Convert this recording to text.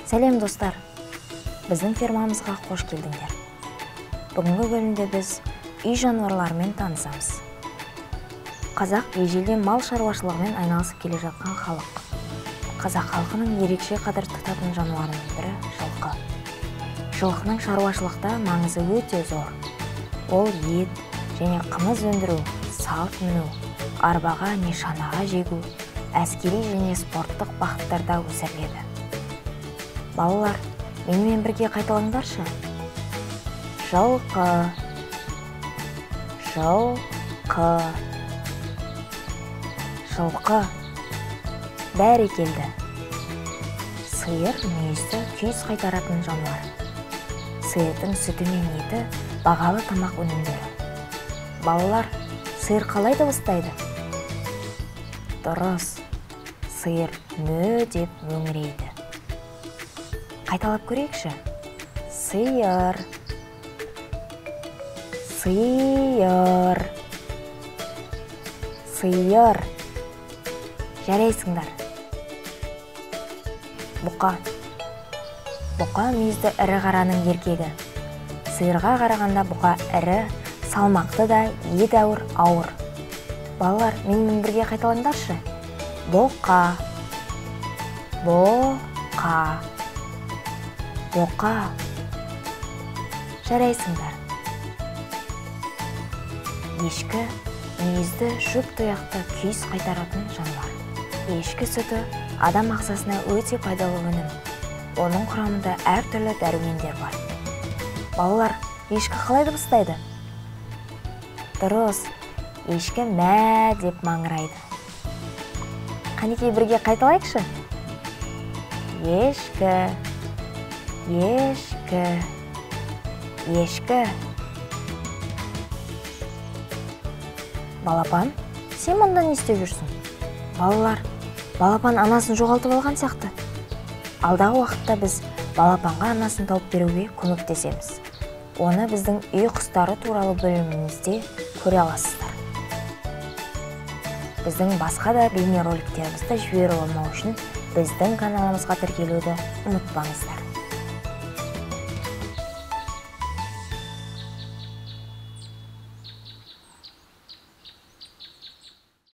Сәлем, достар! Біздің фермамызға қош келдіңдер. Бүгінгі бөлімде біз үй жануарларымен танысамыз. Қазақ ежелден мал шаруашылығымен айналысып келе жатқан халық. Қазақ халқының ерекше қадір тұтатын жануарының бірі жылқы. Жылқының шаруашылықта маңызы өте зор. Ол ет және қымыз өндіру, салт міну, арбаға не шанаға жегу, әскери және спорттық бағыттарда өсіріледі. Балалар, менімен бірге қайталаңдаршы. Жылқы, жылқы, жылқы. Бәрекелді. Сиыр мүйізді күйіс қайтаратын жануар. Сиырдың сүті мен еті бағалы тамақ өнімдері. Балалар, сиыр қалай дыбыстайды? Дұрыс, сиыр мө деп мөңірейді. Қайталап көрейікші. Сиыр, сиыр, сиыр. Жарайсыңдар. Бұқа. Бұқа мүйізді ірі қараның еркегі. Сиырға қарағанда бұқа ірі, салмақты да едәуір ауыр. Балалар, менімен бірге қайталаңдаршы. Бұқа, бұқа, бұқа. Жарайсыңдар. Ешкі мүйізді жұп тұяқты күйіс қайтаратын жануар. Ешкі сүті адам ағзасына өте пайдалы өнім. Оның құрамында әртүрлі дәрумендер бар. Балалар, ешкі қалай дыбыстайды? Дұрыс, ешкі мә деп маңырайды. Қанекей, бірге қайталайықшы. Ешкі, ешкі, ешкі. Балапан, сен мұнда не істеп жүрсің? Балалар, балапан анасын жоғалтып алған сияқты. Алдағы уақытта біз балапанға анасын тауып беруге көмектесеміз. Оны біздің үй құстары туралы бөлімімізде көре аласыздар. Біздің басқа да бейнероликтерімізді жіберіп алмау үшін біздің каналымызға тіркелуді ұмытпаңыздар.